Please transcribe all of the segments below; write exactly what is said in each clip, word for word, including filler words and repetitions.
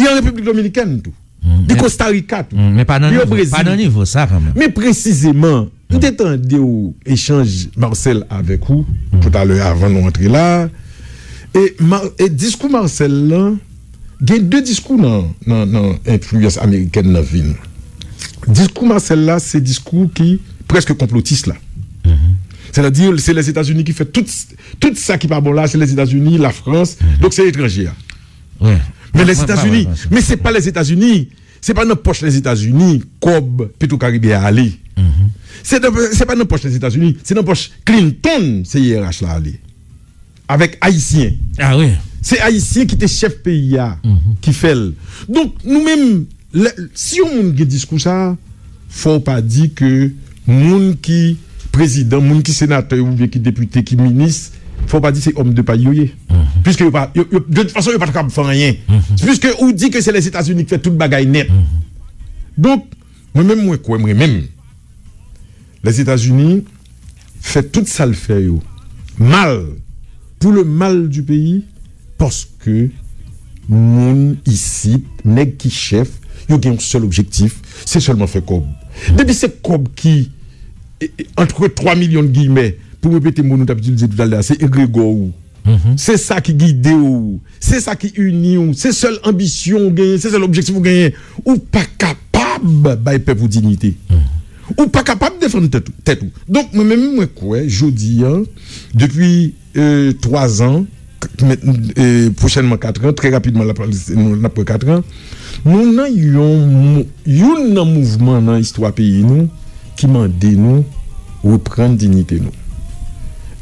Li an Repiblik Dominikèn tou. Li Kosta Rika tou. Men pa nan nivo, pa nan nivo sa kanmenm. Men presizeman, m te tande w echanj Marcel avèk ou toutalè avan nou antre la. E, e diskou Marcel lan, gen de diskou nan, nan, nan enfliyans amerikèn nan vi nou. Diskou Marcel la, se diskou ki prèske konplotis la. Sètadi, se Lèzetazini ki fè tout, tout sa ki pa bon la, se Lèzetazini, Lafrans, donk se etranje a. Men Lèzetazini, men se pa Lèzetazini, se pa nan pòch Lèzetazini kòb Petwokaribe a ale. Se nan, se pa nan pòch Lèzetazini, se nan pòch Clinton C I R H la ale. Avèk Ayisyen. Se Ayisyen ki te chèf peyi a ki fè l. Donk, nou menm, lè, si yon moun gen diskou sa a, fò w pa di ke moun ki prezidan, moun ki senatè oubyen ki depite, ki minis, fò w pa di se òm de pay yo ye. Piske yo pa, yo, yo, de tout fason, yo pa t kapab fè anyen. Piske ou di ke se Lèzetazini ki fè tout bagay nèt. Donk, mwen menm, mwen kwè, mwen menm, Lèzetazini fè tout sa l fè yo mal, pour le mal du pays, paske moun isit, nèg ki chèf, yo gen yon sèl objektif, se sèlman fè kòb. Depi se kòb ki, e, e, entre twa milyon de giyimè, pou repete mo nou t ap itilize toutalè a, se egregò ou. Se sa ki gide w. Se sa ki ini w. Se sèl anbisyon w genyen, se sèl objektif ou genyen. Ou pa kapab bay pèp ou diyite. Ou pa kapab defann tèt ou, tèt ou. Donk, mwen menm, mwen kwè, jodi a, depi, e, twa zan, k-, men, e, pwochènman kat an, trè rapidman, l ap, n ap pran kat an, nou nan yon mou-, youn nan mouvman nan istwa peyi nou ki mande nou reprann diyite nou.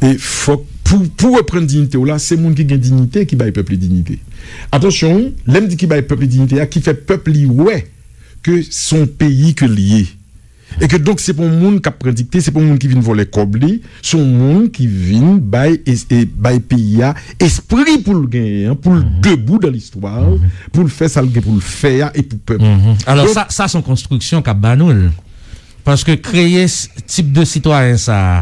E fòk, pou, pou reprann diyite w la, se moun ki gen diyite ki bay pèp li diyite. Atansyon, wi, lè m di ki bay pèp li diyite a, ki fè pèp li wè ke se yon peyi ke l ye. E ke donk, se pa yon moun k ap pran dikte, se pa yon moun ki vin vòlè kòb li, se yon moun ki vin bay, e, e bay peyi a espri pou l genyen an, pou l debou dan listwa, pou l fè sa l gen pou l fè a e pou pèp. Alò, sa, sa se yon konstriksyon k ap ba nou l. Paske kreye s-, tip de sitwayen sa a,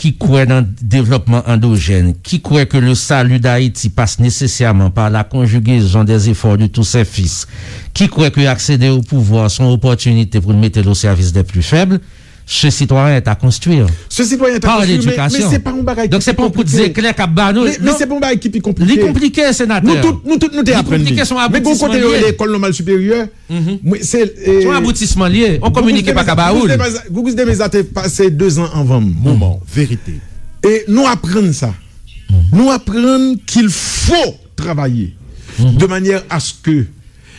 ki kwè nan devlòpman andojèn, ki kwè ke le salut d'Haïti passe nécessairement par la conjugaison des efforts de tous ses fils, ki kwè ke accéder au pouvoir se yon opòtinite pou l mete l au service des plus faibles, ce citoyen est à construire. Ce citoyen est à construire, men, men se pa yon bagay ki pi konplike. Donk, se pa yon kout zeklè k ap ba nou. Men, men se pa yon bagay ki pi konplike. Li konplike, senatè. Nou tout, nou tout, nou te aprann li. Li konplike, se yon aboutisman li ye. Men gon kote yo rele Ecole Normale Supérieure, Mwen, se, e, se yon aboutisman li ye. On kominike pa ka ba ou l. Gougous Desmées la te pase de zan anvan m. Moman, verite. E nou aprann sa. Nou aprann qu'il faut travailler de manière à ce que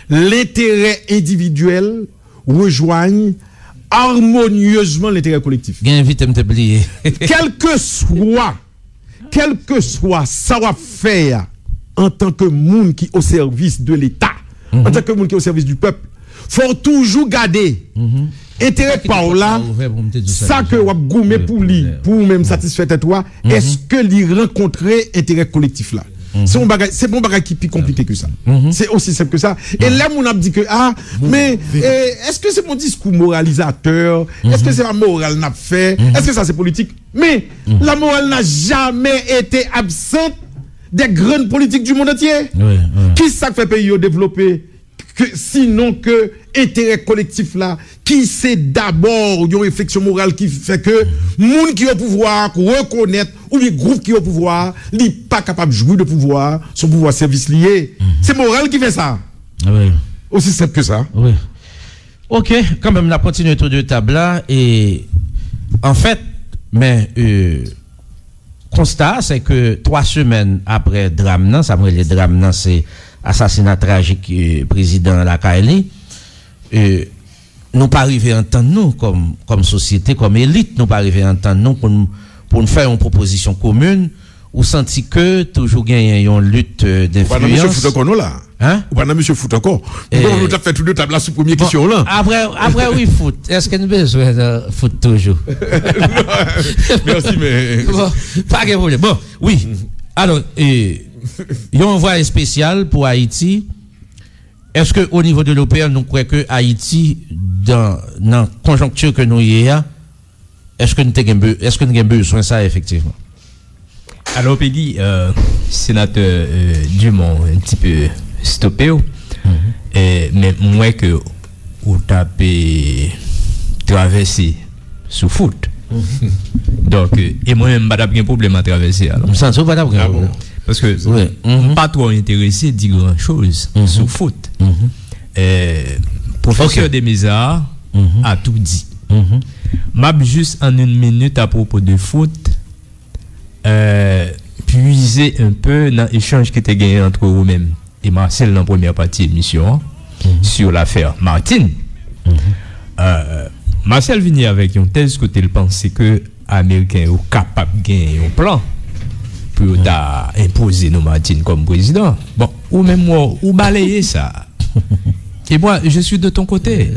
l'intérêt individuel rejoigne harmonieusement l'intérêt collectif. Gen envite m te bliye. Kèlkeswa Kèlkeswa sa w ap fè a, antanke moun ki o sèvis de Leta, antanke moun ki o sèvis du pèp, fò w toujou gade enterè pa w la, sa ke w ap goumen pou li, pou ou menm satisfè tèt ou a, èske li rankontre enterè kolektif la? Se yon bagay, se pa yon bagay ki pi konplike ke sa. Se osi senp ke sa. E lè moun ap di ke, a, men, e, èske se yon diskou moralizatè? Èske se pa moral n ap fè? Èske sa se politik? Mais la morale n'a jamais été absente des grandes politiques du monde entier. Ki sa k fè peyi yo devlope? Ke, sinon ke enterè kolektif la, ki se dabò yon refleksyon moral ki fè ke moun ki o pouvwa a rekonèt, oubyen gwoup ki o pouvwa a, li pa kapab jwi de pouvwa a, se yon pouvwa sèvis li ye. Se moral ki fè sa. Osi senp ke sa. Ok, kanmenm, n ap kontinye tou de tab la. E, anfèt, men, e, konsta a, se ke twa semèn apre dram nan, sa m rele dram nan, se asasina trajik, e, prezidan lakay li, e, nou pa rive antann nou kòm, kòm sosyete, kòm elit, nou pa rive antann nou pou n, pou n fè yon pwopozisyon komin. Ou santi ke toujou genyen yon lit, e, denfliyans. Ou pa nan mesye fout ankò non la. Hein? Ou pa nan mesye fout ankò. Bon, nou t ap fè tou de tab la sou premye kesyon w lan. Apre, apre wi fout, èske n bezwen nan fout toujou? Mèsi, men. Bon, pa gen pwoblèm. Bon, wi. Alò, e, yon anvwaye espesyal pou Ayiti. Èske o nivo de l'O P R nou kwè ke Ayiti, dan, nan konjonkti ke nou ye a, èske n te gen be-, èske n gen bezwen sa efektivman? Alò, Peggy, euh, senatè, euh, Dumont un petit peu stoppé w. E, men m wè ke ou t ap, e, travèse sou fout. Donk, e, e mwen menm, m pa t ap gen pwoblèm a travèse a, non. M santi w pa t ap gen pwoblèm. Paske m pa twò enterese di gran choz sou fout. E, pwofesè Demeza a tou di. M ap jis, an yon minit, apwopo de fout, e, pwize un peu nan echanj ki te genyen ant ou menm e Marcel nan premyè pati emisyon an, sur l'affaire Martine. E, Marcel vini avèk yon tèz kote l panse ke Ameriken yo kapab gen yon plan pou yo ta enpoze nou Martine kòm prezidan. Bon, ou menm, ou, ou baleye sa. Et moi, je suis de ton côté.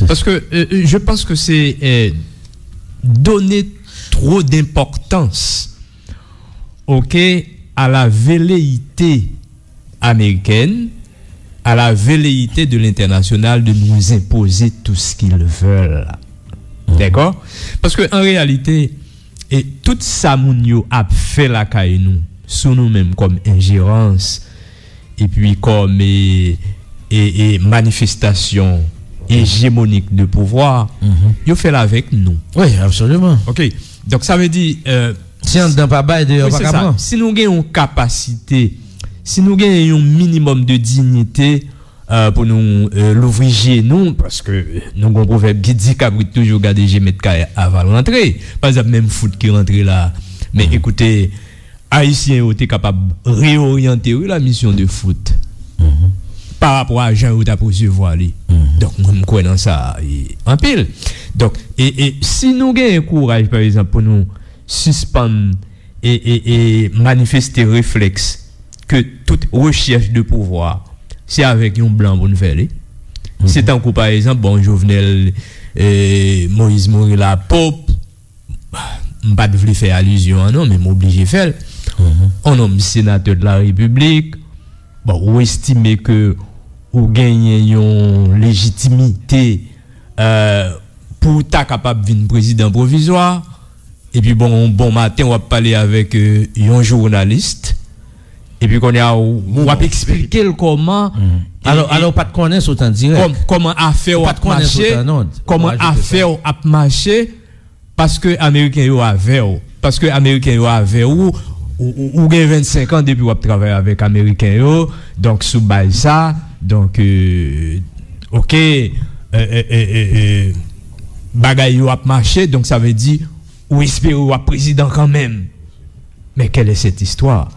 Parce que, euh, je pense que c'est, euh, donner trop d'importance, ok, à la velléité américaine, à la velléité de l'international de nous imposer tout ce qu'ils veulent. D'accord? Paske an reyalite, e tout sa moun yo ap fè lakay nou, sou nou menm kòm enjerans, epi kòm, e, e, e manifestasyon ejemonik de pouvwa, yo fè l avèk nou. Wi, absoliman. Ok. Donk, sa vle di, e, si anndan pa bay, deyò pa ka pran. Si nou gen yon kapasite, si nou gen yon minimòm de diyite, e, pou nou, e, louvri je nou, paske nou gon pwovèb ki di, kabrit toujou gade je mèt kay avan l rantre. Pa egzanp, menm fout ki rantre la. Men ekoute, Ayisyen yo te kapab reoryante, wi, la mission de foot pa rapò a jan yo t ap resevwa li. Donk, mwen, m kwè nan sa, e, anpil. Donk, e, e si nou genyen kouraj, pa egzanp, pou nou sispann e, e, e manifeste reflèks ke tout rechèch de pouvwa, se avèk yon blan pou n fè li. Se tankou, pa egzanp, bon, Jovenel, e, Moïse mouri la, pop, m pa t vle fè alizyon an non, men m oblije fè l. On nonm senatè de la Repiblik, bon, ou estime ke ou genyen yon lejitimite, e, pou w ta kapab vin prezidan pwovizwa, epi bon, yon bon maten, w ap pale avèk, e, yon jounalis, epi kounye a, w, w ap eksplike l kòman, e, alò, e, alò, w pa t konnen sou tan dirèk. Kòm-, kòman afè w ap mache, kòman afè w ap mache, paske Ameriken yo avè w. Paske Ameriken yo avè w, ou, ou, ou gen vennsenk an depi w ap travay avèk Ameriken yo, donk sou baz sa, donk, e, ok, e, e, e, e, e, bagay yo ap mache, donk sa vle di, ou espere w ap prezidan kanmenm. Mais quelle est cette histoire?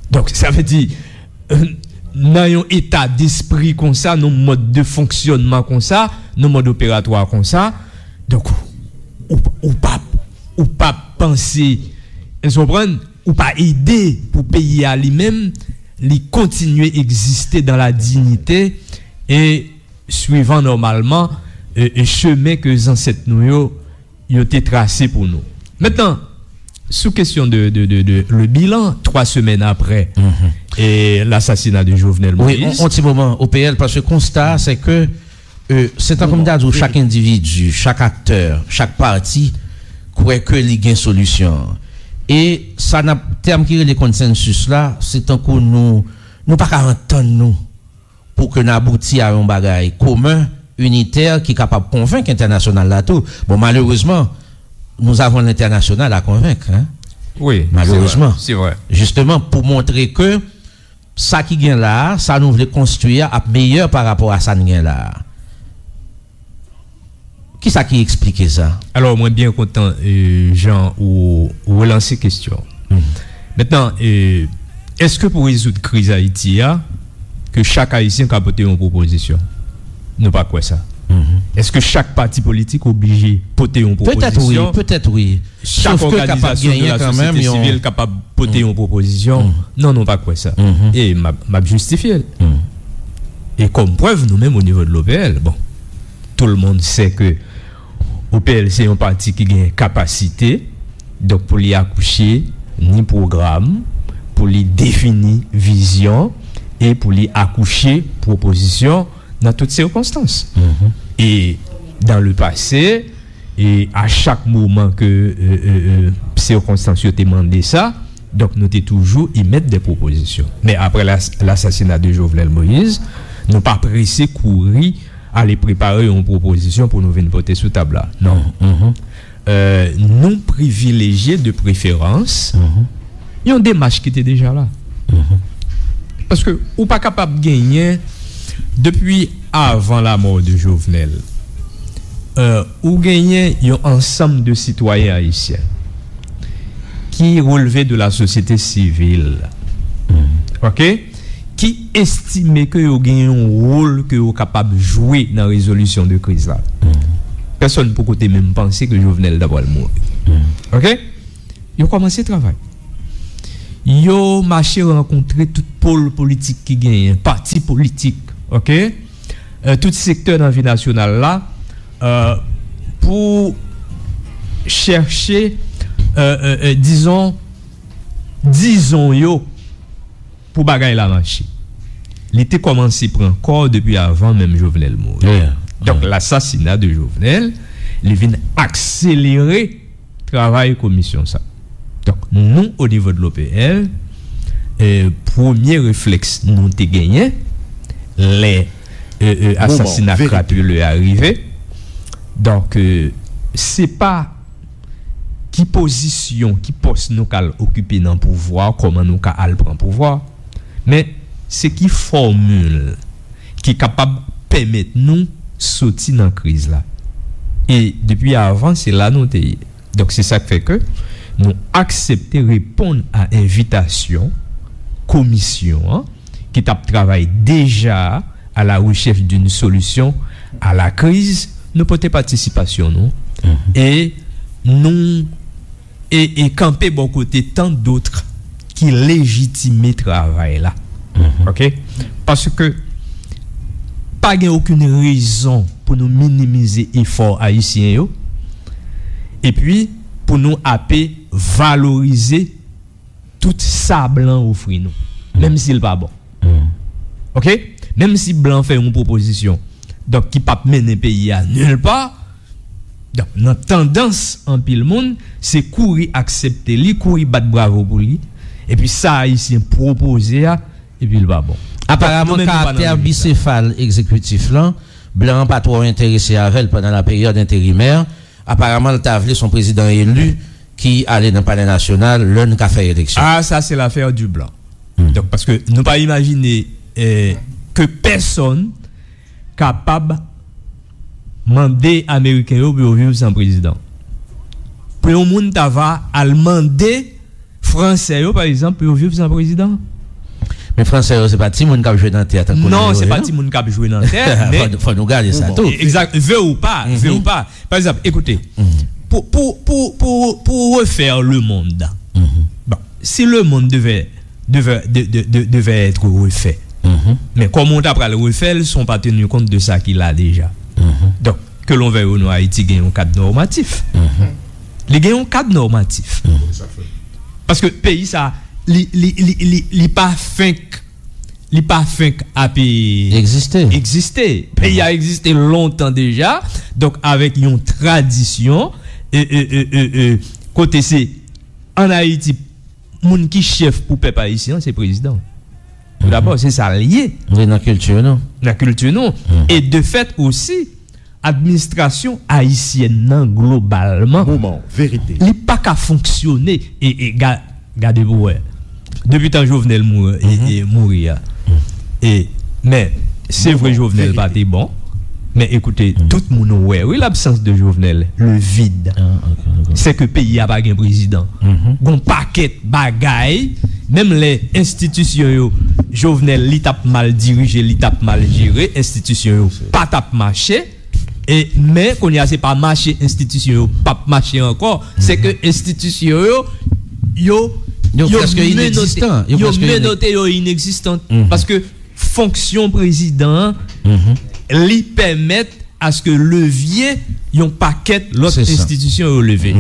Donk, sa vle di, nan yon eta despri konsa, nan yon mòd de fonksyònman konsa, nan yon mòd operatwa konsa, donk, ou, ou pa, ou pa panse, èske w konprann? Ou pa ede pou peyi a li menm, li kontinye egziste dans la dignité e swivan nòmalman, e, e chemen ke zansèt nou yo yo te trase pou nou. Mentnan, sou kesyon de, de, de, de le bilan, twa semèn apre, e, lasasina de Jovenel Moïse. Wi, on, on ti moman, O P L, paske konsta a, se ke, e, se tankou m ta di w, chak endividi, chak aktè, chak pati kwè ke li gen solisyon an. E sa n ap, tèm ki rele konsansis la, se tankou nou, nou pa ka antann nou pou ke n abouti a yon bagay komen, initè, ki kapab konvenk entènasyonal la tou. Bon, malerezman, nous avons l'international à convaincre, hein? Wi, malerezman. Se vre, se vre. Jisteman, pou montre ke sa ki gen la a, sa nou vle konstwi a, ap meyè pa rapò a sa n gen la a. Kisa ki eksplike sa? Alò, mwen byen kontan, e, jan ou, ou relanse kesyon. Mentnan, e, èske pou rezoud kriz Ayiti a, ke chak Ayisyen ka pote yon pwopozisyon? Nou pa kwè sa. Èske chak pati politik oblije pote yon pwopozisyon? Petèt wi, petèt wi. Chak òganizasyon de la sosyete sivil kapab pote yon pwopozisyon? Non, nou pa kwè sa. E m ap, m ap jistifye l. E kòm prèv, nou menm, o nivo de l'O P L, bon, tout le monde sait que O P L se yon pati ki gen kapasite, donk, pou li akouche ni pwogram, pou li defini vizyon, e pou li akouche pwopozisyon nan tout sikonstans. E dans le passé, e a chak moman ke, e, e, e, sikonstans yo te mande sa, donk, nou te toujou emèt de pwopozisyon. Men apre las-, lasasina de Jovenel Moïse, Nou pa prese kouri ale prepare yon pwopozisyon pou nou vin pote sou tab la. Non. Euh, nou privilejye de preferans yon demach ki te deja la. Paske ou pa kapab genyen, depi avan lanmò de Jovenel, euh, ou genyen yon ansanm de sitwayen ayisyen ki relve de la sosyete sivil, ok, ki estime ke yo gen yon wòl ke yo kapab jwe nan rezolisyon de kriz la. Pèsonn poko te menm panse ke Jovenel ta pral mouri. Ok? Yo kòmanse travay. Yo mache rankontre tout pòl politik ki genyen, pati politik, ok? Euh, tout sektè nan vi nasyonal la, euh, pou chèche, euh, euh, euh, dizon, dizon yo pou bagay la mache. Li te kòmanse pran kò depi avan menm Jovenel mouri. Donk, lasasina de Jovenel, li vin akselere travay komisyon sa. Donk, nou, o nivo de l'O P L, euh, premye reflèks nou te genyen, lè, euh, euh, asasina krapile a rive. Donk, euh, se pa ki pozisyon, ki pòs nou ka al okipe nan pouvwa, kòman nou ka al pran pouvwa, men se ki fòmil ki kapab pèmèt nou soti nan kriz la. E depi avan, se la nou te ye. Donk, se sa k fè ke nou aksepte reponn a envitasyon komisyon an, ki t ap travay deja à la recherche d'une solution à la crise, nou pote patisipasyon nou e nou e, e kanpe bò kote tant d'autres ki lejitime travay la. Ok? Paske pa gen okenn rezon pou nou minimize efò ayisyen yo, epi pou nou ape valorize tout sa blan ofri nou, menm si l pa bon. Ok? Menm si blan fè yon pwopozisyon, donk, ki p ap mennen peyi a nil pa, donk, nan tandans anpil moun, se kouri aksepte li, kouri bat bravo pou li, epi sa ayisyen pwopoze a, epi l pa bon. Donk, nou menm, nou pa nan menm tan. Bicefal egzekitif lan, blan an pa twò enterese avè l pandan la période intérimaire. Aparaman, l ta vle s on prezidan eli ki ale nan Palè Nasyonal lè n ka fè eleksyon. Ah, ça, c'est l'affaire du blanc. Donk, paske nou pa imajine, eh, ke pèsonn kapab mande Ameriken yo pou yo viv san prezidan. Pou yon moun ta va al mande Fransè yo, pa egzanp, pou yo viv san prezidan. Men Fransè yo, se pa timoun k ap jwe nan tè a tankou nou yo ye, non? Non, se pa timoun k ap jwe nan tè, men fò, fò nou gade sa tou. Egzak, vle ou pa, vle ou pa. Pa egzanp, ekoute, pou, pou, pou, pou, pou refaire le monde, bon, si le monde devait, devait, de, de, de, devait être refait, men kòman w ta pral refè l si w pa tenu kont de sa ki la deja? Donk, ke l'on veuille ou non, Ayiti gen yon kad nòmatif. Li gen yon kad nòmatif. Paske peyi sa, li, li, li, li, li pa fenk, li pa fenk ape egziste. Egziste. Peyi a egziste lontan deja. Donk, avèk yon tradisyon, e, e, e, e, e, kote se, ann Ayiti, moun ki chèf pou pèp ayisyen an, se prezidan. Tou dabò, se sa l ye. Li nan kilti nou. Nan kilti nou. E de fèt osi, administrasyon ayisyèn nan globalman, li pa ka fonksyone. E, e ga-, gade pou wè. Depi tan Jovenel mou-, e, e mouri a. E, men, se vre Jovenel pa te bon. Men ekoute, tout moun wè, wi, l'absence de Jovenel, le vide. Se ke peyi a pa gen prezidan. Gon pakèt bagay, menm lè enstitisyon yo, Jovenel, li t ap mal dirije, li t ap mal jere, enstitisyon yo pa t ap mache. E, men, kounye a, se pa mache enstitisyon yo p ap mache ankò, se ke enstitisyon yo, yo, yo menote, yo menote, yo inegzistan. Paske fonksyon prezidan an, li pèmèt aske levye yon pakèt lòt enstitisyon yo leve.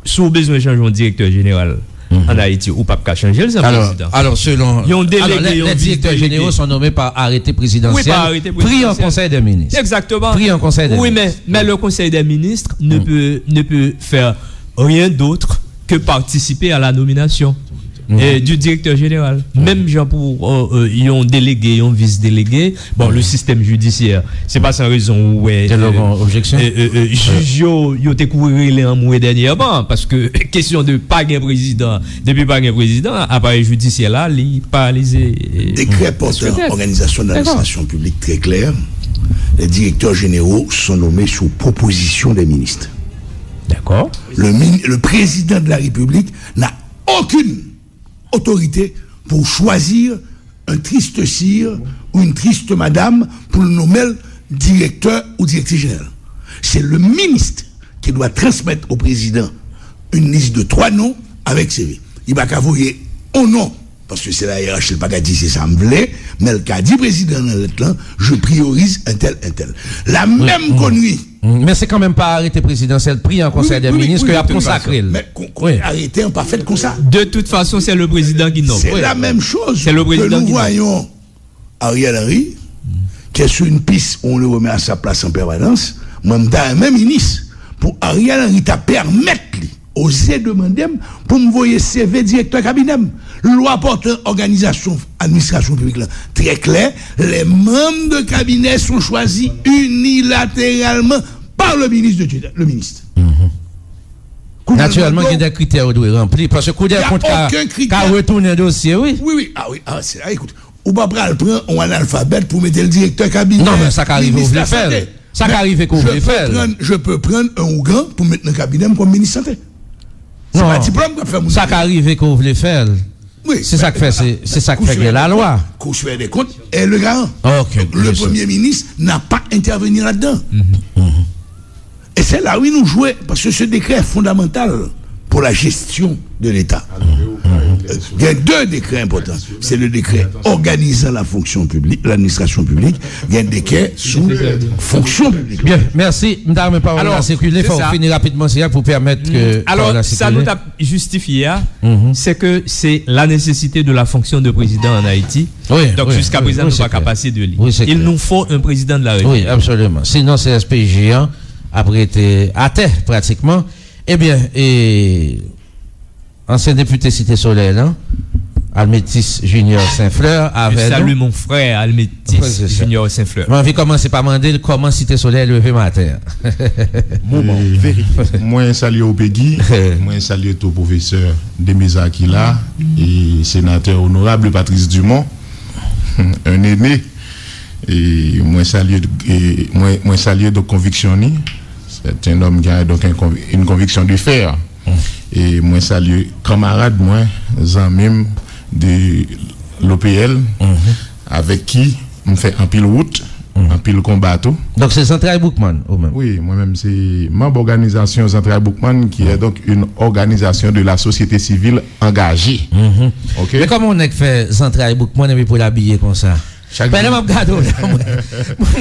Si w bezwen chanje yon direktè jeneral ann Ayiti, ou p ap ka chanje l san prezidan. Yon delege, yon vis delege. Wi, pa arete prezidansyèl. Pri an Konsèy dè Minis. Egzakteman. Pri an Konsèy dè Minis. Wi, men, men le Conseil des ministres ne peut, ne peut faire rien d'autre que participer à la nomination. eh, du directeur général. Menm jan pou, euh, euh, yon delege, yon vis delege, bon, le système judiciaire, se pa san rezon ou wè, Gen yon objeksyon? eh, eh, eh, jij yo, yo te kouri rele anmwe dènyèman, paske kesyon de pa gen prezidan, depi pa gen prezidan, aparèy jidisyè la, li paralize. Dekrè pòtan òganizasyon de l'administration publique très clair. Les directeurs généraux sont nommés sur proposition des ministres. D'accord. Le, min- le président de la République n'a aucune autorité pour choisir un triste sire ou une triste madame pour le nommer directeur ou directrice générale. C'est le ministre qui doit transmettre au président une liste de trois noms avec C V. Li pa ka voye yon non, paske se la yerachi, li pa ka di se sa m vle, men l ka di prezidan nan lèt lan, je priorise un tel, un tel. La menm konnri. Men se kanmenm pa arete prezidansyèl pri an konsèy dè minis ke y ap konsakre l. Men kon- kon- arete an pa fèt konsa. De toute façon, c'est le président qui nomme. C'est la même chose C'est le que président nous qui nomme. Voyons Ariel Henry, qui est sur une piste où on le remet à sa place en permanence. Mwen m ta renmen minis pou Ariel Henry ta pèmèt li oze demande m pou m voye C V direktè kabinè m. Lwa pòtan òganizasyon administrasyon piblik la trè klè, les membres de cabinet sont choisis unilatéralement par le ministre de tutelle, le ministre. Naturèlman, gen de kritè yo dwe ranpli. Paske Kou dè kont ka, ka retounen dosye, wi. Wi, wi. Ah, wi. Ah, c'est, ah, écoute, ou pa pral pran yon analfabèt pou mete l direktè kabinè. Non, men sa ka rive ou vle fè l. Sa ka rive ke ou vle fè l. Je peux prendre un ougan pou mete nan kabinè m kòm minis sante. Se pa diplòm k ap fè moun. Sa ka rive ke ou vle fè l. Se sa k fè, se sa k fè gen lalwa. Kou sipè dè kont est le garant. Ok. Le premier ministre n'a pas intervenu là-dedans. Et c'est là où nous jouons, parce que ce décret est fondamental pour la gestion de l'État. Il y a deux décrets importants. C'est le décret organisant la fonction publique, l'administration publique, il y a un décret sous fonction publique. Byen, mèsi. M ta renmen pawòl la sikile, fò w fini rapidman, se pou pèmèt ke pawòl la sikile. Jistifye a, se ke se la nesesite de la fonksyon de prezidan an Ayiti. Donk, jiska prezan, nou pa ka pase de li. Il nous faut un président de la République. Wi, absoliman. Sinon, se S P J an ap rete atè, pratikman. Ebyen, e, ansyen depite Site Solèy lan, Almetis Junior Saint Fleur, avè nou. Je salue mon frère Almetis Junior Saint Fleur. Mwen anvi kòmanse pa mande l kòman Site Solèy leve maten an. Moman, verite. Mwen salye w, Peggy. Mwen salye tou pwofesè Desmaisons ki la, e senatè onorab Patrice Dumont, un aîné. E mwen salye, e mwen, mwen salye donk konviksyon ni. C'est un homme qui a donc un convi- une conviction de fer. E mwen salye kanmarad mwen, zanmi m de l'O P L, avèk ki m fè anpil wout, anpil konba tou. Donk se Zantray Boukman ou menm? Wi, mwen menm se manm òganizasyon Zantray Boukman, ki est donc une organisation de la société civile engagée. Ok? Men kòman yon nèg fè Zantray Boukman epi pou l abiye konsa? Pandan m ap gade w la, mwen,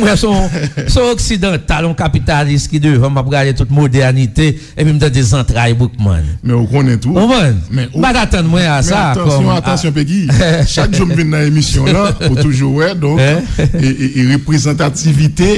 mwen se yon, se yon oksidantal, yon kapitalis ki devan m, m ap gade tout modènite, epi m tande Zantray Boukman. Men ou konnen tou. Konprann? M pa t atann mwen a sa. Men atansyon, atansyon, Peggy. Chak jou m vin nan emisyon lan, ou toujou wè, donk, e, e, e reprezantativite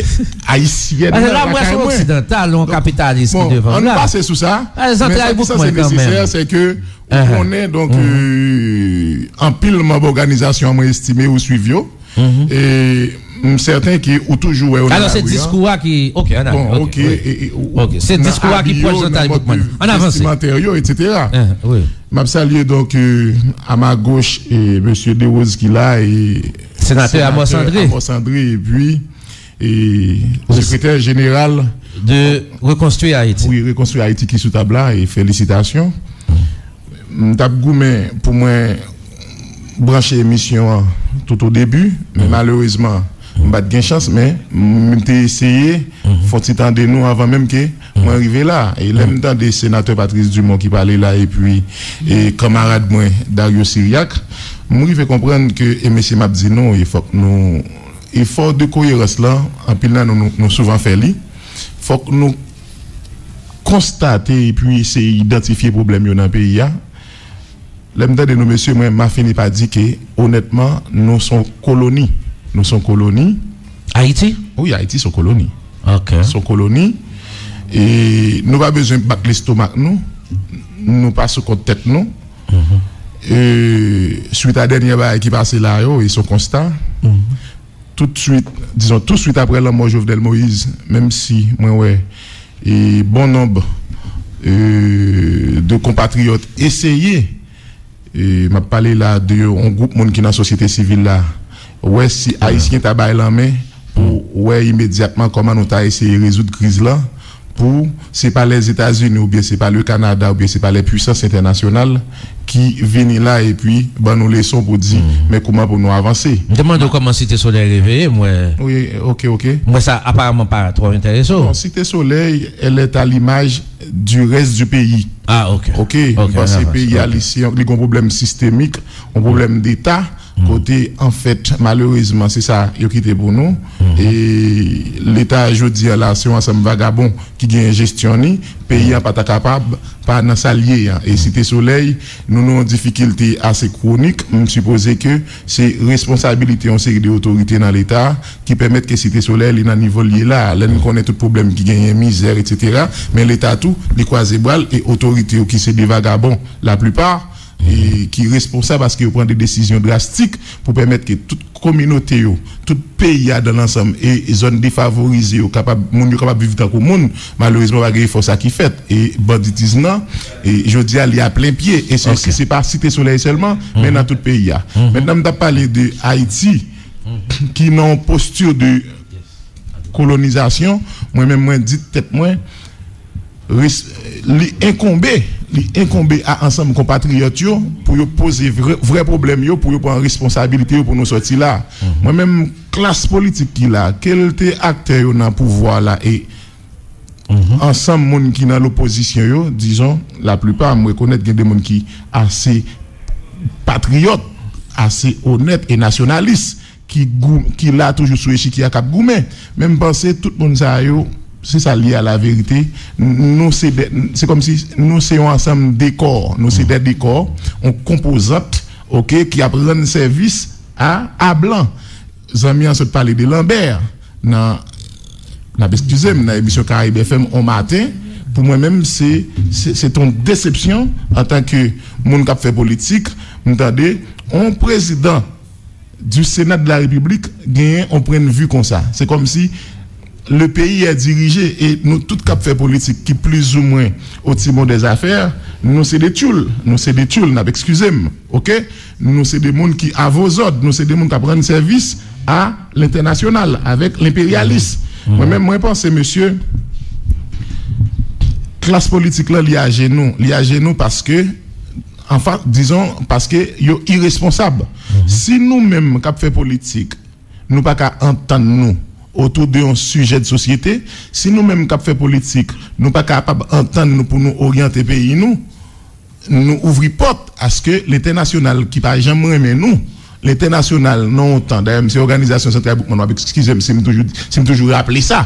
ayisyèn nan lakay mwen. Paske la, mwen se yon oksidantal, yon kapitalis ki devan m la. Bon, ann pase sou sa. Men sa ki sanse nesesè, se ke ou konnen, donk, euh, anpil manm òganizasyon an, mwen estime ou swiv yo. E m sèten ke ou toujou wè yo nan lari an. Alò, se diskou a ki, ok, ann ale. Bon, ok, e, e, ou, ok, se diskou a ki pwòch Zantray Boukman. Ann avanse. Vestimantè yo, etsetera. M ap salye, donk, euh, a ma goch, e mesye Desroses ki la, e senatè Amos André. Amos André, epi e sekretè jeneral de Rekonstwi Ayiti. Wi, Rekonstwi Ayiti ki sou tab la, e felisitasyon. M t ap goumen pou mwen branche emisyon an tout o debi, men malerezman, m pa t gen chans, men m te eseye fè yon ti tande nou anvan menm ke mwen rive la. E lè m tande senatè Patrice Dumont ki pale la, epi e kanmarad mwen Dario Cyriaque, m rive konprann ke, e mesye, m ap di nou, e fòk nou efò de koyerans lan, anpil nan nou, nou, nou souvan fè li. Fòk nou konstate epi eseye idantifye pwoblèm yo nan peyi a. Lè m tande nou, mesye, mwen, m a fini pa di ke, onètman, nou s on koloni. Nou s on koloni. Ayiti? Wi, Ayiti s on koloni. Ok. S on koloni. E nou pa bezwen bat lestomak nou. Nou pa sou kont tèt nou. E, swit a dènye bagay ki pase la yo, e se yon konsta, toutswit, dizon, toutswit apre lanmò Jovenel Moïse, menm si mwen wè e bon nonb e de konpatriyòt eseye, e m ap pale la de yon gwoup moun ki nan sosyete sivil la, wè si Ayisyen ta bay lanmen pou wè imedyatman kòman nou ta eseye rezoud kriz lan, pou se pa Lèzetazini oubyen se pa le Kanada oubyen se pa lè pwisans entènasyonal ki vini la epi ban nou leson pou di men kouman pou nou avanse. M te mande w kòman Site Solèy reveye, m wè. Wi, ok, ok. M wè sa aparamman pa twò enterese w. Bon, Site Solèy, elle est à l'image du reste du pays. Ah, ok. Ok, m panse peyi a li se yon, li gon pwoblèm sistemik, yon pwoblèm deta, kote anfèt malerezman se sa yo kite pou nou. E leta jodi a la se yon ansanm vagabon ki genyen jesyon ni, peyi an pa ta kapab pa nan sa l ye an. E Site Solèy, nou nan yon difikilte ase kwonik, m sipoze ke se responsabilite yon seri de otorite nan leta ki pèmèt ke Site Solèy li nan nivo l ye la. Lè n konnen tout pwoblèm ki genyen, mizè, etsetera, men leta tou, li kwaze bra l e otorite yo ki se de vagabon, laplipa, e ki responsab paske yo pran de desizyon drastik pou pèmèt ke tout kominote yo, tout peyi a dan lansanm e zòn defavorize yo kapab, moun yo kapab viv tankou moun. Malerezman, pa gen efò sa ki fèt. E banditizm nan, e jodi a, li a plen pye. E se, se pa Site Solèy sèlman, men nan tout peyi a. Mentnan, m t ap pale de Ayiti, ki nan yon posti de kolonizasyon, mwen menm, mwen di tèt mwen, res- li enkonbe, li enkonbe a ansanm konpatriyòt yo pou yo poze vrè, vrè pwoblèm yo, pou yo pran responsabilite yo pou nou sòti la. Mwen menm, klas politik ki la, ke l te aktè yo nan pouvwa la e ansanm moun ki nan lopozisyon yo, dizon, laplipa, m rekonèt gen de moun ki ase patriyòt, ase onèt e nasyonalis, ki gou, ki la toujou sou echikye a k ap goumen. Men m panse tout moun sa yo, se sa l ye a laverite, n- nou se de, se kòmsi nou se yon ansanm dekò, nou se de dekò, yon konpozant, ok, ki ap rann sèvis a, a blan. Zanmi an sot pale de Lambert nan, n ap eskize m, nan emisyon Caraïbes F M on maten. Pou mwen menm, se, se, se t on desepsyon antanke moun k ap fè politik. M tande on prezidan du Sénat de la République genyen on pwennvi konsa. Se kòmsi le pays est dirigé e nou tout k ap fè politik ki plizoumwen au timon des affaires, nou se de tchoul, nou se de tchoul, n ap eskize m, ok? Nou se de moun ki avozòd, nou se de moun k ap rann sèvis a lentènasyonal, avèk lenperyalis. Mwen menm, mwen panse, mesye, klas politik lan, li ajenou. Li ajenou paske, anfa, dizon, paske yo iresponsab. Si nou menm k ap fè politik, nou pa ka antann nou otou de yon sijè de sosyete, si nou menm k ap fè politik, nou pa kapab antann nou pou nou oryante peyi nou, nou ouvri pòt aske lentènasyonal ki pa janm renmen nou, lentènasyonal nan yon tan, dayè, m se Òganizasyon Santral Boukman, w ap eskize m si m toujou, si m toujou raple sa,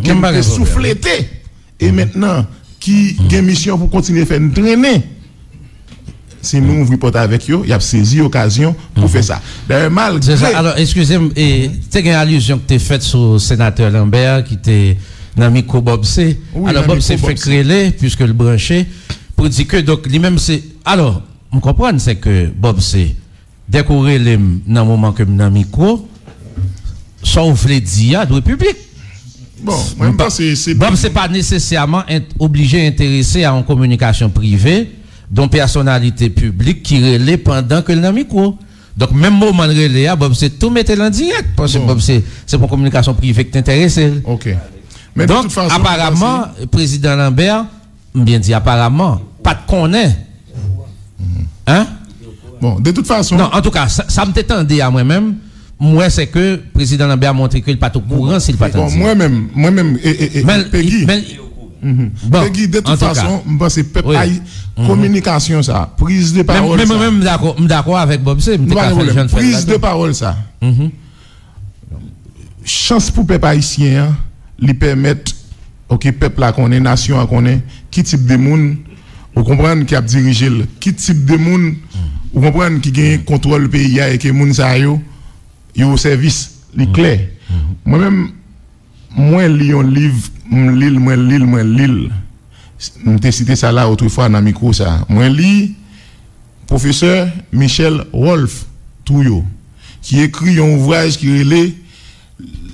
ke m te souflete, e mentnan ki gen misyon pou kontinye fè n trennen. Si nou ouvri pòt avèk yo, y ap sezi okazyon pou fè sa. Dayè, malgre. Se sa. Alò, eskize m, e, te gen alizyon ki te fèt sou senatè Lambert ki te nan mikwo Bob C. Wi, alò, nan Bob C fèk rele, piske l branche, pou di ke, donk, li menm se. Alò, m konprann, se ke Bob C, dèk ou rele m nan moman ke m nan mikwo, sa w vle di a dwe piblik. Bon, mwen, m panse se. Bob C pa nesesèman ent- oblije enterese a yon kominikasyon prive de yon pèsonalite piblik ki rele pandan ke l nan mikwo. Donk, menm moman l rele a, Bob C tou mete l an dirèk, paske Bob C, se pou kominikasyon prive ki t enterese l. Ok. Men de tout fason, m panse. Donk, aparaman, prezidan Lambert, m byen di aparaman, pa t konnen. Hein? Bon, de tout fason. Non, antouka, sa, sa m te tande a mwen menm, m wè se ke prezidan Lambert montre ke l pa t okouran si l pa t an dirèk. Bon, mwen menm, mwen menm, e, e, e, Peggy. Peggy, de tout fason, m panse pèp Ayi-, kominikasyon sa, priz de pawòl sa. Men, men, men, m dakò, m dakò avèk Bob C, m te ka fè l jan l fè l la tou. Priz de pawòl sa. Chans pou pèp ayisyen an, li pèmèt, ok, pèp la konnen, nasyon an konnen ki tip de moun, ou konprann, ki ap dirije l, ki tip de moun, ou konprann, ki genyen kontwòl peyi a e ke moun sa yo, yo o sèvis, li klè. Mwen menm, mwen li yon liv, m li l, mwen li l, mwen li l. M te site sa la otrefwa nan mikwo sa. Mwen li pwofesè Michel Rolph Trouillot, ki ekri yon ouvraj ki rele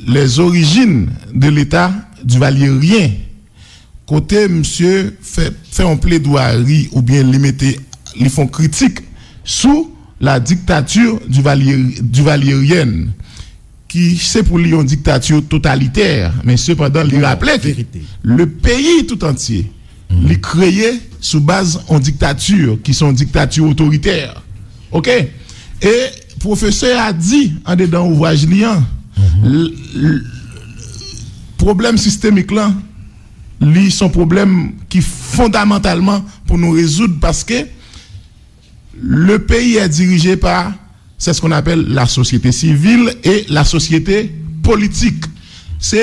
Les origines de l'État duvalierien, kote misye fè, fè yon pledwari oubyen li mete, li fè yon kritik sou la dictature duvalier-, duvalierienne, ki se pou li yon diktati totalitè, men sepandan li raple ke le peyi tout antye li kreye sou baz yon diktati ki se yon diktati otoritè. Oke? E pwofesè a di andedan ouvraj li an, l- l- pwoblèm sistemik lan, li se yon pwoblèm ki fondamantalman pou nou rezoud, paske le pays est dirigé par, c'est ce qu'on appelle la société civile et la société politique. Se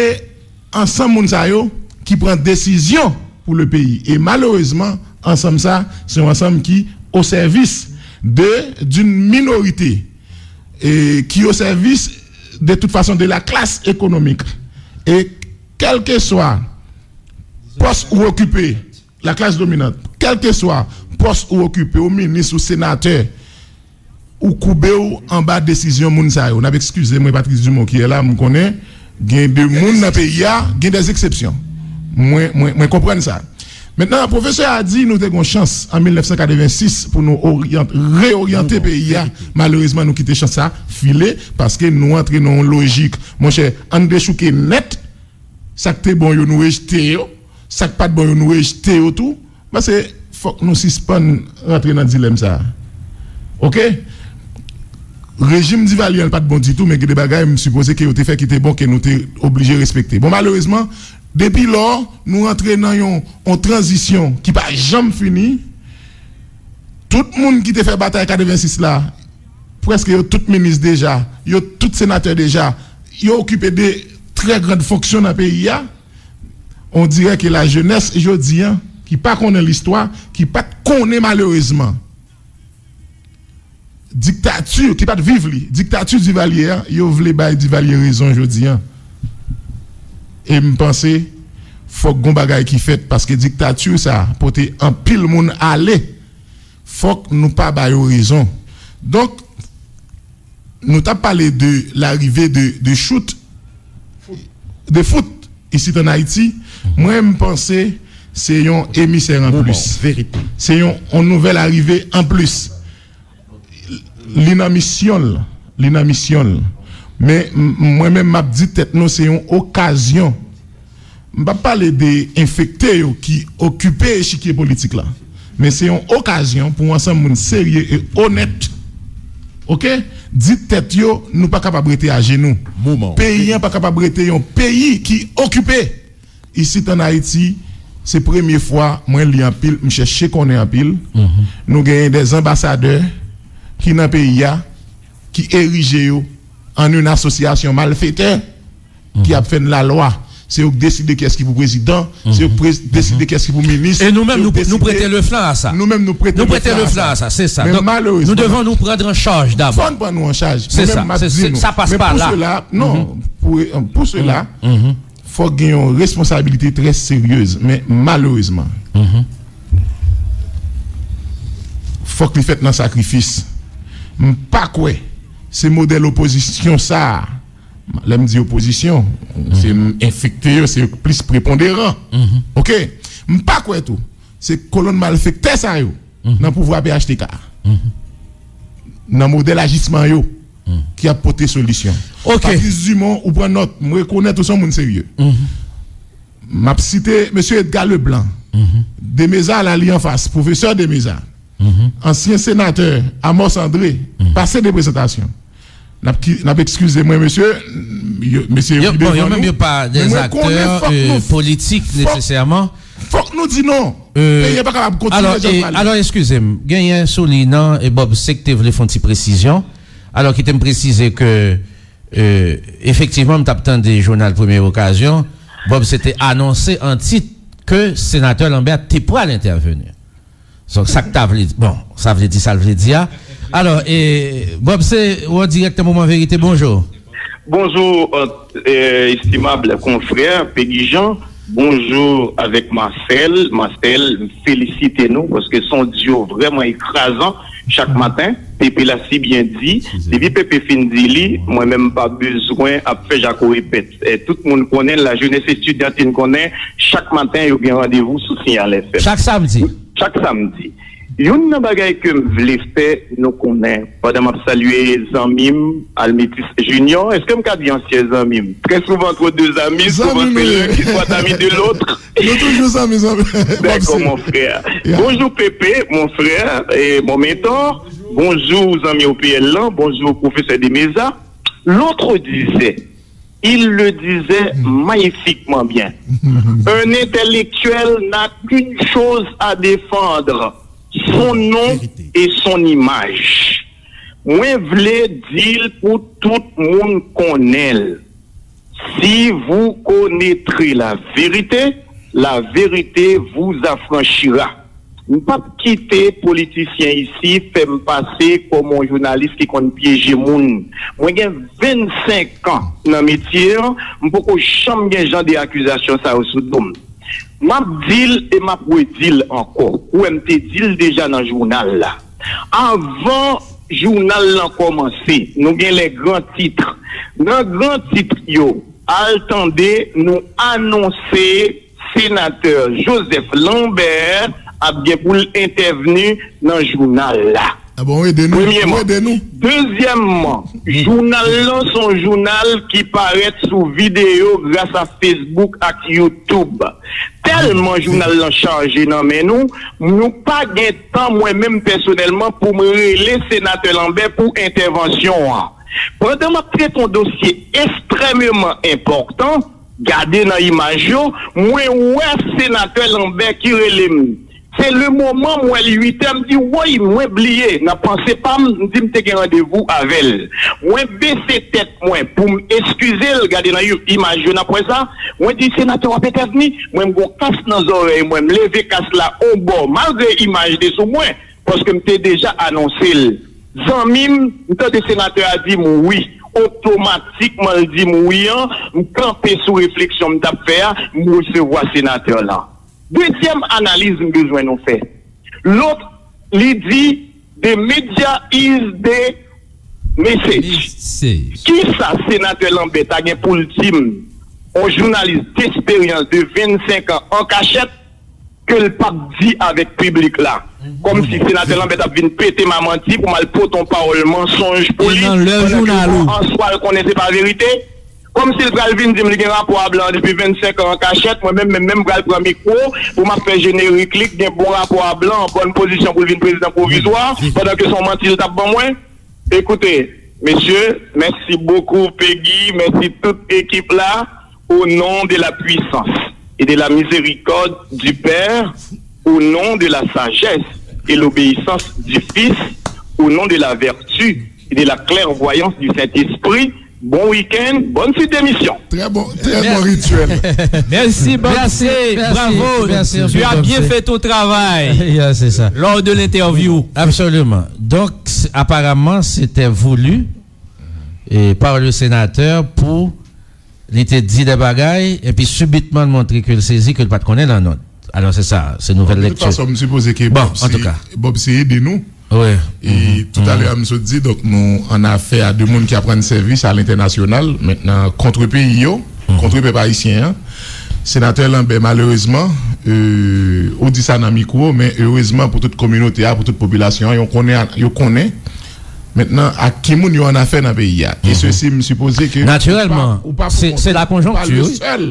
ansanm moun sa yo ki pran desizyon pou le peyi. E malerezman, ansanm sa, se yon ansanm ki o sèvis de d'une minorité, e ki o sèvis de toute façon de la classe économique. E kèlkeswa pòs ou okipe, la classe dominante, kèlkeswa pòs ou okipe, ou minis, ou senatè, ou koube w anba desizyon moun sa yo. N ap eskize mwen, Patrice Dumont ki la, m konnen gen de moun nan peyi a, gen des exceptions. Mwen, mwen, mwen konprann sa. Mentnan, pwofesè a di nou te gen chans an mil nèf san katrevensis pou nou oryant-, reoryante peyi a. Malerezman, nou kite chans sa file paske nou antre nan yon lojik. Monchè, ann dechouke nèt, sa k te bon yo, nou rejte yo. Sa k pa t bon yo, nou rejte yo tou. Paske fòk nou sispann rantre nan dilèm sa a. Oke? Rejim Divalye an pa t bon ditou, men gen de bagay m sipoze ke yo te fè ki te bon, ke nou te oblije respekte. Bon, malerezman, depi lò, nou rantre nan yon, yon tranzisyon ki pa janm fini. Tout moun ki te fè batay katrevensis la, prèske yo tout minis deja, yo tout senatè deja, yo okipe de trè grand fonksyon nan peyi a. On dirait que la jeunesse jodi a, ki pa konnen listwa, ki pa t konnen malerezman diktati, ki pa t viv li, diktati Divalye a, yo vle bay Divalye rezon jodi a. E m panse fòk gon bagay ki fèt, paske diktati sa pote anpil moun ale. Fòk nou pa ba yo rezon. Donk, nou t ap pale de larive de, de Choute, de foot isit an Ayiti. Mwen, m panse se yon emisè an plis. Se yon, yon nouvèl arive an plis. Li nan misyon l. Li nan misyon l. Men, m- mwen menm, m ap di tèt nou, se yon okazyon. M p ap pale de enfekte yo ki okipe echikye politik la. Men se yon okazyon pou ansanm moun serye e onèt, oke, di tèt yo, nou pa kapab rete ajenou. Peyi an pa kapab rete yon peyi ki okipe. Isit an Ayiti, se premye fwa mwen li anpil, m chèche konnen anpil. Nou genyen de anbasadè ki nan peyi a, ki erije yo an yon asosyasyon malfetè ki ap fè n lalwa. Se yo k deside kiyès ki pou prezidan, se yo k pre- deside kiyès ki pou minis. E nou menm, nou, nou prete le flan a sa. Nou menm, nou prete le flan a sa, se sa. Men malerezman, nou devon nou pran an chaj dabò. Fò n pran nou an chaj. Se sa, se sa, sa pas pa la. Non, pou, pou sela, fòk gen yon responsabilite trè seryez, men malerezman, fòk li fèt nan sakrifis. M pa kwè se modèl opozisyon sa a. Lè m di opozisyon, se m enfekte yo, se yo k plis preponderan. Oke? M pa kwè tou se kolonn malfektè sa yo nan pouvwa P H T K a, nan modèl ajisman yo, ki ap pote solisyon. Patrice Dumont, ou pran nòt, m rekonèt ou se yon moun serye. M ap site mesye Edgar Leblanc, Demeza la li anfas, pwofesè Demeza, ansyen senatè Amos André, pase de prezantasyon. N ap ki- n ap eskize mwen, mesye, yo- mesye yo ri devan nou, men mwen konnen fòk nou- politik fòk- nesesèman. Fòk nou di non. Peyi a pa kapab kontinye jan l prale. Alò, eskize m, genyen sou liy nan, e Bob se k te vle fè yon ti presizyon. Alò, kite m presize ke, e, efektivman, m t ap tande jounal Premye Okazyon, Bob se te anonse an tit ke senatè Lambert te pral entèveni. Donk, sa k ta vle di, bon, sa vle di sa l vle di a. Alò, e, Bob, se ou an dirèk nan Moman Verite, bonjou. Bonjou, euh, estimable confrère Peggy Jean. Bonjou avèk Marcel. Marcel, m felisite nou paske se yon duo vrèman ekrazan chak maten. Pepe la si byen di. Depi Pepe fin di li, mwen menm m pa bezwen ap fè jako repèt. E, tout moun konnen, lajenès estidantin konnen, chak maten yo gen randevou sou Siyal F M. Chak samdi. Chak samdi. Youn nan bagay ke m vle fè nou konnen, pandan m ap salye zanmi m, Almitis Junior, èske m ka di ansyen zanmi m? Trè souvan, entre deux amis, souvan se l'un qui soit ami de l'autre. Nou toujou zanmi, zanmi. D'accord, mon frère. Bonjou, Pepe, mon frère, et mon mentor. Bonjou, zanmi O P L lan. Bonjou, pwofesè Demeza. L'autre disait, il le disait magnifiquement bien. Un intellectuel n'a qu'une chose à défendre, son nom et son image. Mwen vle di l pou tout moun konnen l. Si vous connaîtrez la vérité, la vérité vous affranchira. M p ap kite politisyen isi fè m pase kòm yon jounalis ki konn pyeje moun. Mwen gen vennsenk an nan metye an, m poko janm gen jan de akizasyon sa yo sou do m. M ap di l e m ap redi l ankò. Ou wè, m te di l deja nan jounal la. Avan jounal lan kòmanse, nou gen les grands titres. Nan gran tit yo, al tande, nou anonse Senatè Joseph Lambert ap gen pou l entèvni nan jounal la. Ah bon, ede nou, ede nou. Dezyèmman, jounal lan se yon jounal ki parèt sou videyo gras a Facebook ak YouTube. Tèlman jounal lan chaje nan men nou, nou pa gen tan, mwen menm pèsonèlman, pou m rele Senatè Lambert pou entèvansyon an. Pandan m ap trete yon dosye ekstrèmeman enpòtan, gade nan imaj yo, mwen wè Senatè Lambert ki rele m. Se le moman m wè l uit è, m di, woy, mwen bliye. Nan panse pa m, m di m te gen randevou avè l. Mwen bese tèt mwen pou m eskize l, gade nan im-, imaj yo, n ap wè sa. Mwen di, senatè, w ap entèvni? Mwen, m gon kas nan zòrèy mwen, m leve kas la on bò, malgre imaj te sou mwen, paske m te deja anonse l. Zanmi m, m tande senatè a di m wi. Otomatikman, l di m wi an, m kanpe sou refleksyon m t ap fè a, m resevwa senatè lan. Dezyèm analiz m bezwen nou fè. Lot, li di, the media is the message. Kisa senatè Lambert ta gen pou l di m, yon jounalis desperyans de vennsenk an an kachèt, ke l p ap di avèk piblik la? Kòmsi senatè Lambert ap vin pete m a manti pou m al pote yon pawòl mansonj pou li, pandan ke mwen an swa l konnen se pa verite? Kòmsi l pral vin di m li gen rapò a blan an depi vennsenk an an kachèt, mwen menm, menm, menm pral pran mikwo pou m ap fè jenerik li k gen bon rapò a blan, bòn pozisyon pou l vin prezidan pwovizwa, pandan ke se yon manti l t ap ban mwen. Écoutez, messieurs, merci beaucoup, Peggy, merci toute équipe là, au nom de la puissance et de la miséricorde du Père, au nom de la sagesse et l'obéissance du Fils, au nom de la vertu et de la clairvoyance du Saint-Esprit. Bon week-end, bonne suite d'émission. Très bon, très bon rituel. Merci, Bob C. Bravo. Tu as bien fait ton travail lors de l'interview. Absolument. Donc, apparemment, c'était voulu par le sénateur pou li te di de bagay, epi sibitman l montre ke l sezi, ke l pa t konnen nan nòt. Alò, se sa, se nouvèl lekti. De tout fason, m sipoze ke Bob C, Bob C ede nou. E toutalè a, m sot di, donk, nou an afè a de moun ki ap rann sèvis a lentènasyonal, mentnan, kont peyi yo, kont pèp ayisyen an. Senatè Lambert, malerezman, ou di sa nan mikwo, men erezman pou tout kominote a, pou tout popilasyon an, yo konnen, yo konnen mentnan ak ki moun yo an afè nan peyi a. E sesi, m sipoze ke ou pa, ou pa pou kont ou, ou pa le sèl.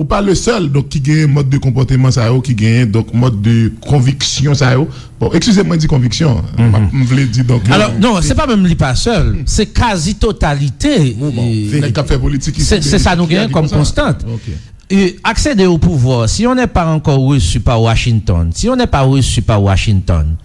Ou pa le sèl, donk, ki genyen mòd de konpòteman sa yo, ki genyen, donk, mòd de konviksyon sa yo. Bon, eskize m, mwen di konviksyon. M ap, m vle di, donk, alò, non, se pa menm li pa sèl, se kazi totalite nèg k ap fè politik isi, se sa nou genyen kòm konstant. E, accéder au pouvoir, si on n'est pas encore reçu par Washington, si on n'est pas reçu par Washington,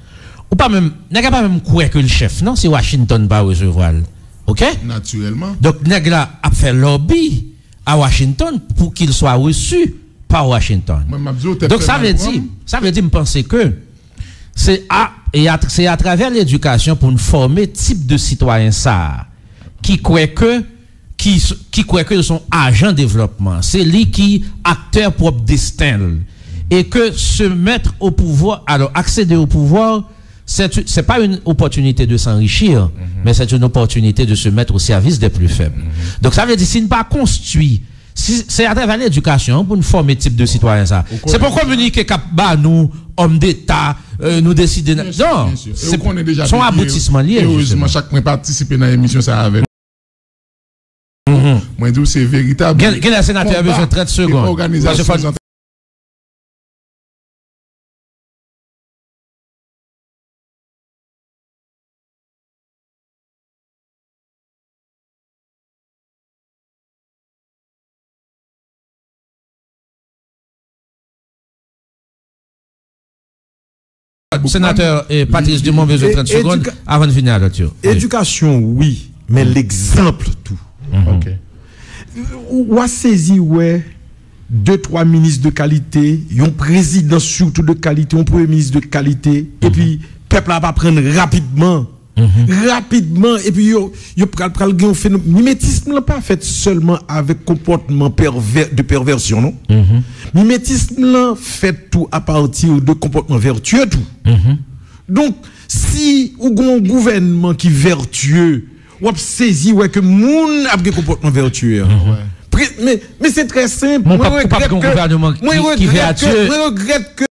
ou pa menm, nèg la pa menm kwè ke l chèf, non, si Washington pa resevwa l. Oke? Natirèlman. Donk, nèg la ap fè lobby à Washington pour qu'il soit reçu par Washington. Mwen, m ap di w, tèt fè mal pran m. Donk, sa vle di, sa vle di, m panse ke se a, e a, se atravè ledikasyon pou n fòme tip de sitwayen sa a, ki kwè ke ki, ki kwè ke l se yon ajan devlòpman. Se li ki aktè pwòp desten l. E ke se mettre au pouvoir, alors accéder au pouvoir, c'est, c'est pas une opportunité de s'enrichir, mais c'est une opportunité de se mettre au service des plus faibles. Donk, sa vle di, si n pa konstwi, si, se atravè ledikasyon pou n fòme tip de sitwayen sa. Se pa kominike k ap ba nou òm deta, euh, nou deside. Non, se yon aboutisman li ye, erezman, chak mwen patisipe nan emisyon sa avè Mwen di w se veritab. Gen, gen lè senatè a bezwen trant segonn. Paske fò Senatè, eh, Patrice Dumont bezwen trant segonn avan n vini a lòt yo. Edikasyon, wi, men legzanp tou. Ok. W a sezi wè de twa minis de kalite, yon prezidan sitou de kalite, yon premye minis de kalite, epi pèp la ap aprann rapidman. Rapidman, epi yo, yo pral, pral gen yon fenomèn. Mimetism lan pa fèt sèlman avèk konpòtman pèvè, de pèvèsyon, non. Mimetism lan fèt tou apati de konpòtman vètye tou. Donk, si ou gen yon gouvènman ki vètye, w ap sezi wè ke moun ap gen konpòtman vètye a. Men, men se trè senp. Mwen regrèt ke, mwen regrèt ke, mwen regrèt ke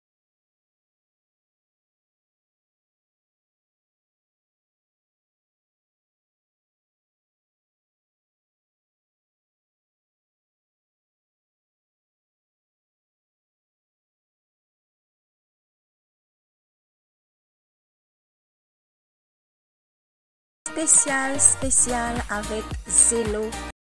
Espesyal, espesyal avèk Zelo.